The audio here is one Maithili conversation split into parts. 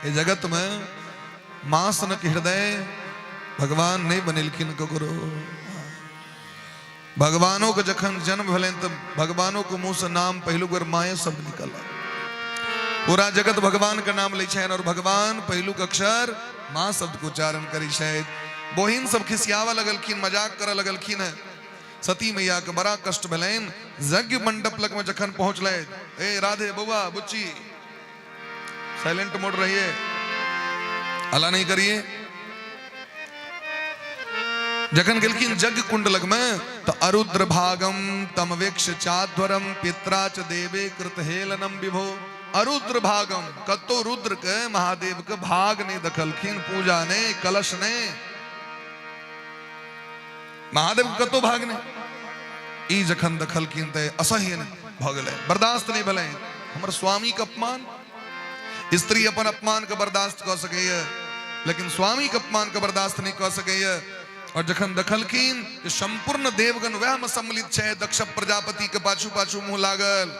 एहि जगतमे माँ सनक हृदय भगवान नहि बनेलखिन ककरो। भगवानों के जखन जन्म भेलनि तऽ भगवानों के मुंह से नाम पहिलुक बेर माये शब्द निकल। पूरा जगत भगवान के नाम लै छनि और भगवान पहिलुक अक्षर माँ शब्द के उच्चारण करै छथि। बहिन सब खिसियाबऽ लगलखिन, मजाक करऽ लगलखिन हैं। सती मैया के बड़ा कष्ट भेलनि। यज्ञ मंडप लग में जखन पहुंचलथि, ए राधे बौआ बुच्ची, साइलेंट मोड रहिए, हल्ला नहीं करिए। जखन गेलखिन यज्ञ कुंड लग में तो अरुद्र भागम तमवेक्ष चाध्वरम पित्रा च देवे कृत हेलनम विभो। अरुद्र भागम कतो रुद्र के महादेव के भाग नहीं दखलखिन, पूजा नहीं, कलश नहीं, महादेव के कतो भाग नहीं। ई जखन दखलखिन ते असह्य भऽ गेलै, बर्दाश्त नहीं भेलै। हमर स्वामी के अपमान, स्त्री अपन अपमान के बर्दाश्त कऽ सकैए लेकिन स्वामी के अपमान के बर्दाश्त नहीं कऽ सकैए। और जखन देखलखिन जे संपूर्ण देवगण वएह में सम्मिलित छै, दक्ष प्रजापति के पाछू पाछू मुंह लागल,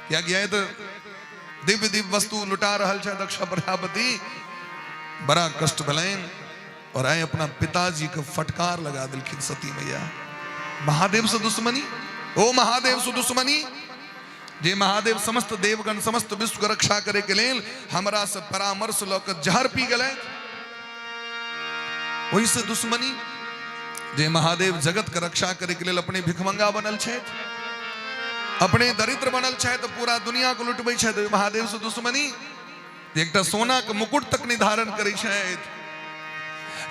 कियाकि आइ तऽ दिव्य दिव्य वस्तु लुटा रहल छै दक्ष प्रजापति। बड़ा कष्ट भेलनि और आइ अपना पिताजी के फटकार लगा देलखिन सती मैया। महादेव से दुश्मनी, ओ महादेव से दुश्मनी, जे महादेव समस्त देवगण समस्त विश्व के रक्षा करे के लेल हमरा से परामर्श लऽ के जहर पी गेलै, ओहि से दुश्मनी। जे महादेव जगत के रक्षा करे के लेल अपने भिखमंगा बनल छथि, अपने दरिद्र बनल छथि, पूरा दुनिया के लुटबै छथि, महादेव से दुश्मनी। एकटा सोना के मुकुट तक नहीं धारण करै छथि।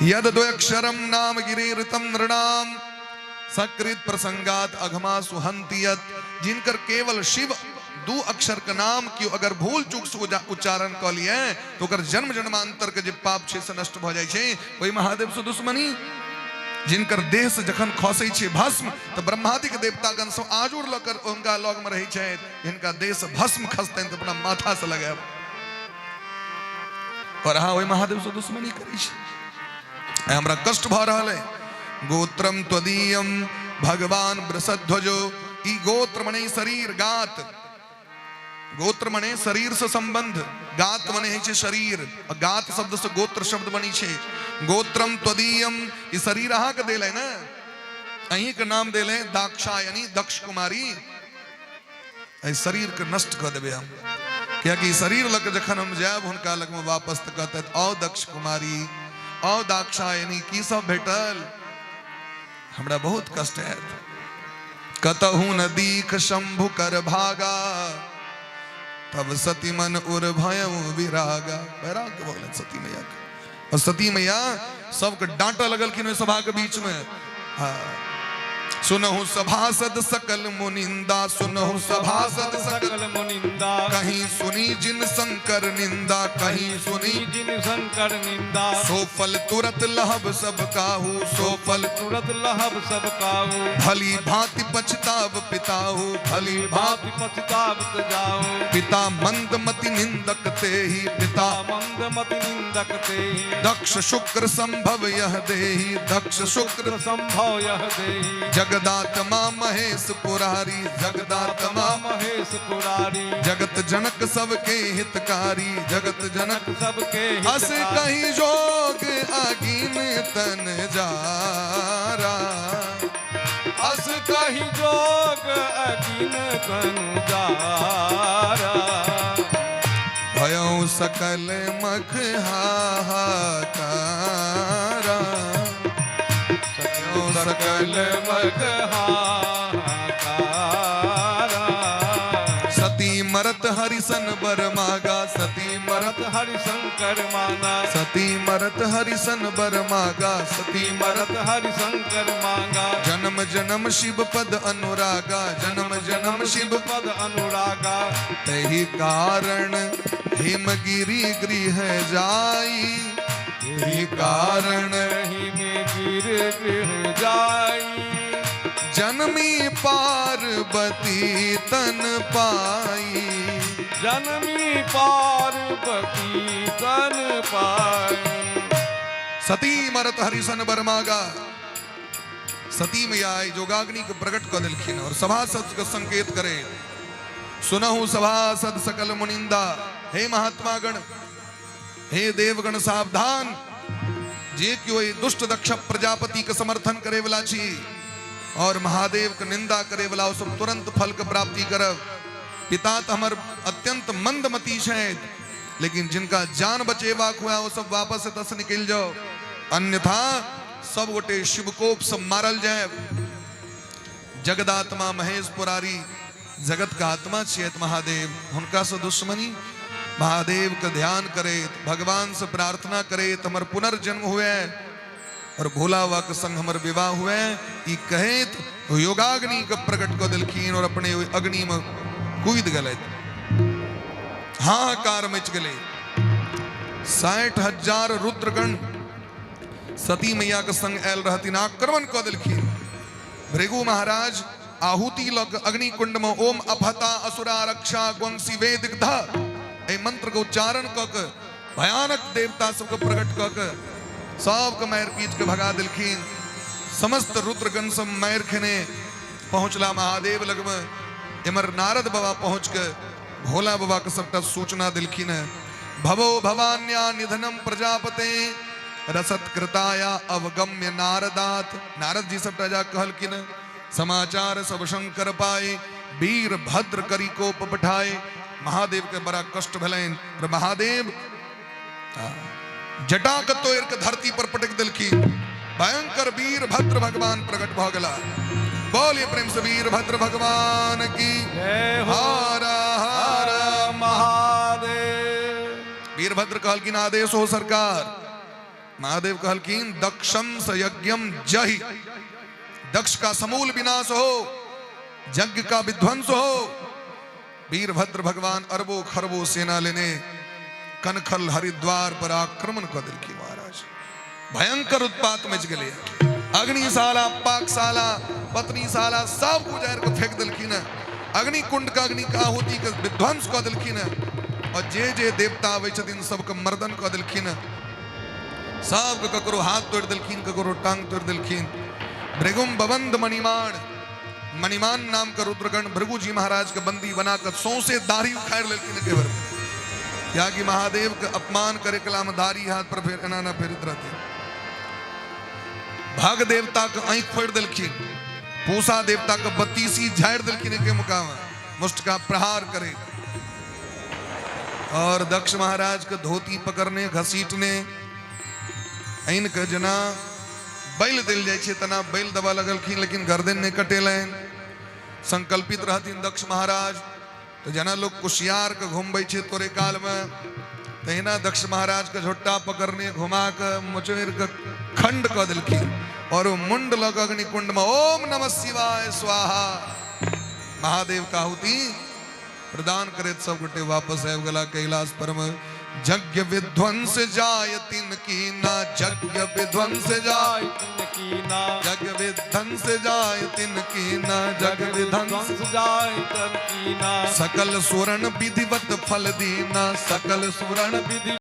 यद द्वयक्षरम नाम गिरिऋतम नृणाम सकृत प्रसंगात अघमा सुहंतियत, जिनकर केवल शिव दू अक्षर के नाम क्यों अगर भूल चूक से उच्चारण कऽ लिए तो ओकर जन्म जन्मांतर के जे पाप छै से नष्ट भऽ जाइ छै। ओहि महादेव से दुश्मनी, जिनकर देह से जखन खसै छै भस्म तऽ ब्रह्मादिक देवतागण सब आजुर लऽ कर हुनका लग में रहै छथि, जिनका देह से भस्म खसतनि तऽ अपना माथा से लगायब। और अहाँ ओहि महादेव से दुश्मनी करै छी, आइ हमरा कष्ट भऽ रहल है। गोत्रम त्वदीयम भगवान वृषध्वजो, ई गोत्र मने शरीर, गात गोत्र मने शरीर से संबंध, गात मने होइ छै शरीर, आ गात शब्द से गोत्र शब्द बनी छै। गोत्रम त्वदीयम, ई शरीर अहाँ के देल है ने, अहीं के नाम देल है दाक्षायणी दक्ष कुमारी। एहि शरीर के नष्ट कऽ देबै हम, कियाकि शरीर लग जखन हम जायब हुनका लगमे वापस तऽ कहतथि आओ दक्ष कुमारी, आओ दाक्षायणी, की सब भेटल? हमरा बहुत कष्ट हैत। कतहु न दीख शंभु कर भागा, तब सती मन उर भयउ विरागा। वैराग्य भऽ गेलनि सती मैया के। और सती मैया सबके डांटऽ लगलखिन ओहि सभा के बीच में। हाँ, सुनहु सभासद सकल मुनिंदा, सुनहु सभासद सकल मुनिंदा, कहीं सुनी जिन शंकर निंदा, कहीं सुनी जिन शंकर निंदा, सो फल तुरत लहब सब काहू, सो फल तुरत लहब सब काहू, भली भांति पछताव पिताहू, भली भांति पछतावत जाओ, पिता मंद मति निंदक तेहि, पिता मंद मति निंदक तेहि, दक्ष शुक्र संभव यह देहि, दक्ष शुक्र संभव यह देहि, जगदात्मा महेश पुरारी, जगदात्मा महेश पुरारी, जगत जनक सबके हितकारी, जगत जनक सबके अस कहीं जोग अगिन तन जारा, अस कही जोग अगिन तन जारा, भयौ सकल मख हाहाकारा, भयौ सकल मख हाहाकारा, सती मरत हरिसन बर मागा, सती मरत हरिशंकर मांगा, सती मरत हरिसन बर मागा, सती मरत हरिशंकर मांगा, जन्म जन्म शिव पद अनुरागा, जन्म जन्म शिव पद अनुरागा, तही कारण हिमगिरी गृह जाई, तही कारण हिमगिरी गृह जाई, जन्मी पार्वती तन पाई, जन्मी पार्वती तन पाई। सती मरत हरिसन बरमागा। सती मैया आई जोगाग्नि के प्रकट कऽ देलखिन और सभासद के संकेत करे, सुनहु सभासद सकल मुनिंदा, हे महात्मागण, हे देवगण सावधान, जे केओ एहि दुष्ट दक्ष प्रजापति के समर्थन करे वाला छी और महादेव के निंदा करे वाला, ओ सब तुरंत फल के प्राप्ति करब। पिता तो हमर अत्यंत मंदमती छथि, लेकिन जिनका जान बचेबाक हुआ ओ सब वापस एतऽ से निकलि जाओ, अन्यथा सब गोटे शिवकोप से मारल जाए। जगदात्मा महेश पुरारी जगत का आत्मा छियत महादेव, हुनका से दुश्मनी। महादेव के ध्यान करे, भगवान से प्रार्थना करे, हमर पुनर्जन्म हुए और भोला बाबा के संग हमर विवाह हुए, ई कहैत योगाग्नि के प्रकट कऽ देलखिन और अपने ओहि अग्नि में कूद गेलथि। हाहाकार मच गेलै। 60,000 रुद्रगण सती मैया के संग आयल रहथिन, आक्रमण कऽ देलखिन। भृगु महाराज आहुति लऽ कऽ अग्निकुंड में ओम अफता असुरा रक्षा ग्वंसी वेदिक ध एहि मंत्र के उच्चारण कऽ के भयानक देवता सबके प्रकट कऽ के सबके मारि पीट के भगा देलखिन। समस्त रुद्रगण सब मारि खेने पहुँचला महादेव लगमे। एमहर नारद बाबा पहुँच के भोला बाबा के सबटा सूचना देलखिन है। भवो भवान्या निधनम प्रजापते रसत्कृताया अवगम्य नारदात। नारद जी सबटा जा कहलखिन समाचार सब शंकर पाए, वीर भद्र करी कोप पठाए। महादेव के बड़ा कष्ट भेलनि और महादेव जटा के तोड़ के धरती पर पटक देलखिन। भयंकर वीर भद्र भगवान प्रकट भ गेला। बोलिए प्रेम से वीर भद्र भगवान की जय हो। हर हर महादेव। वीरभद्र कहलखिन आदेश हो सरकार। महादेव कहलखिन दक्षम स यज्ञम जहि, दक्ष का समूल विनाश हो, यज्ञ का विध्वंस हो। वीरभद्र भगवान अरबों खरबों सेना लेने कनखल हरिद्वार पर आक्रमण कर दिलखिन महाराज। भयंकर उत्पात मच गेलै। अग्निशाला पाकशाला पत्नीशाला सब उजाड़ के फेंक दिलखिन। अग्निकुंड का अग्नि का आहुति के विध्वंस कऽ देलखिन और जे जे देवता आबै छथिन सबके मर्दन कऽ देलखिन। सबके ककरो हाथ तोड़ि देलखिन, ककरो टांग तोड़ि देलखिन। भृगुम बबंध मणिमान, मणिमान नाम के रुद्रगण भृगु जी महाराज के बंदी बनाकर सौंसे दाढ़ी उखाड़ लेलखिन एके बेर में। कियाकि महादेव के अपमान करे कला में दाढ़ी हाथ पर फेर एना एना फेरैत रहते। भग देवता के आँखि फोड़ि देलखिन, पूसा देवता के बत्तीसी झाड़ि देलखिन एके मुका में मुष्ट का प्रहार करे। और दक्ष महाराज के धोती पकड़ने घसीटने आनि के जेना बैल दिल जाइ छै तना बैल दबा लगलखिन, लेकिन गर्दन नहि कटेलनि। संकल्पित रहथिन दक्ष महाराज। तो जेना लोग कुशियार के घुमबै छै तोरे काल में, तहिना दक्ष महाराज के झोट्टा पकड़ने घुमा के मोचोड़ि के खंड कऽ देलखिन और ओ मुंड लऽ कऽ अग्निकुंड में ओम नमः शिवाय स्वाहा महादेव का आहुति प्रदान करैत सब गोटे वापस आबि गेला कैलाश पर में। यज्ञ विध्वंस जाय तिन की ना, यज्ञ विध्वंस जाय तिन की ना, यज्ञ विध्वंस जाय तिन की ना, यज्ञ विध्वंस जाय तिन की ना, सकल सुरण विधिवत फल दीना, सकल सुरण विधि